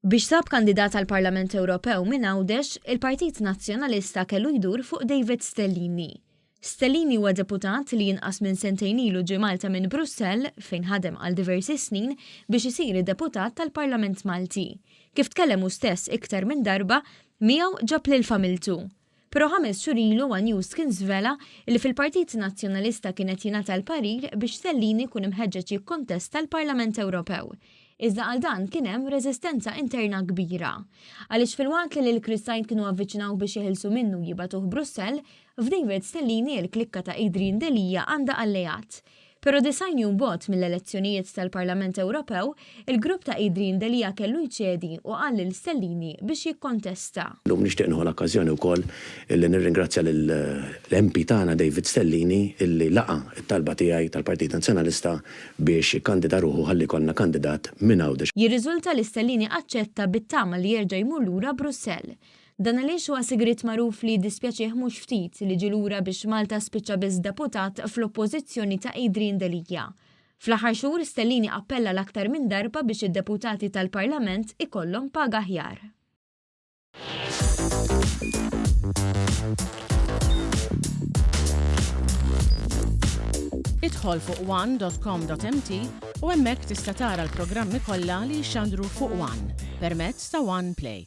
Biex sab kandidat għall-Parlament Ewropew minn Għawdex, il-Partit Nazzjonalista kellu jdur fuq David Stellini. Stellini huwa deputat li inqas minn sentejn ilu ġie Malta minn Brussell, fejn ħadem għal diversi snin, biex isir deputat tal-Parlament Malti. Kif tkellem hu stess iktar minn darba, miegħu ġab lil familtu. Però ħames xhur ilu one News kien żvela li fil-Partit Nazzjonalista kien qed jingħata l-parir biex Stellini jkun imħeġġeġ jikkontesta l-Parlament Ewropew. Iżda għal dan kien hemm reżistenza interna kbira. Għaliex filwaqt li lil Chris Said kienu avviċinawh biex jeħilsu minnu u jibagħtuh Brussell, f'David Stellini l-klikka ta' Adrian Delia għandha alleat. Però 90 jum bogħod mill-elezzjonijiet tal-Parlament Ewropew, il-grupp ta' Adrian Delia kellu jċedi u qal lil Stellini biex jikkontesta. Illum nixtieq nieħu l-okkażjoni wkoll illi nirringrazzja lill-MP tagħna David Stellini illi laqa' t-talba tiegħi tal-Partit Nazzjonalista biex jikkandida ruħu ħalli jkollna kandidat minn Għawdex. Jirriżulta li Stellini aċċetta bit-tama li jerġa' jmur lura Brussell. Dan għaliex huwa sigriet magħruf li jiddispjaċih mhux ftit li ġie lura biex Malta spiċċa biss deputat fl-Oppożizzjoni ta' Adrian Delia. Fl-aħħar xhur Stellini appella l-aktar minn darba biex id-deputati tal-Parlament ikollhom paga aħjar. Idħol fuq one.com.mt u hemmhekk tista' tara l-programmi kollha li jixxandru fuq One permezz ta' One Play.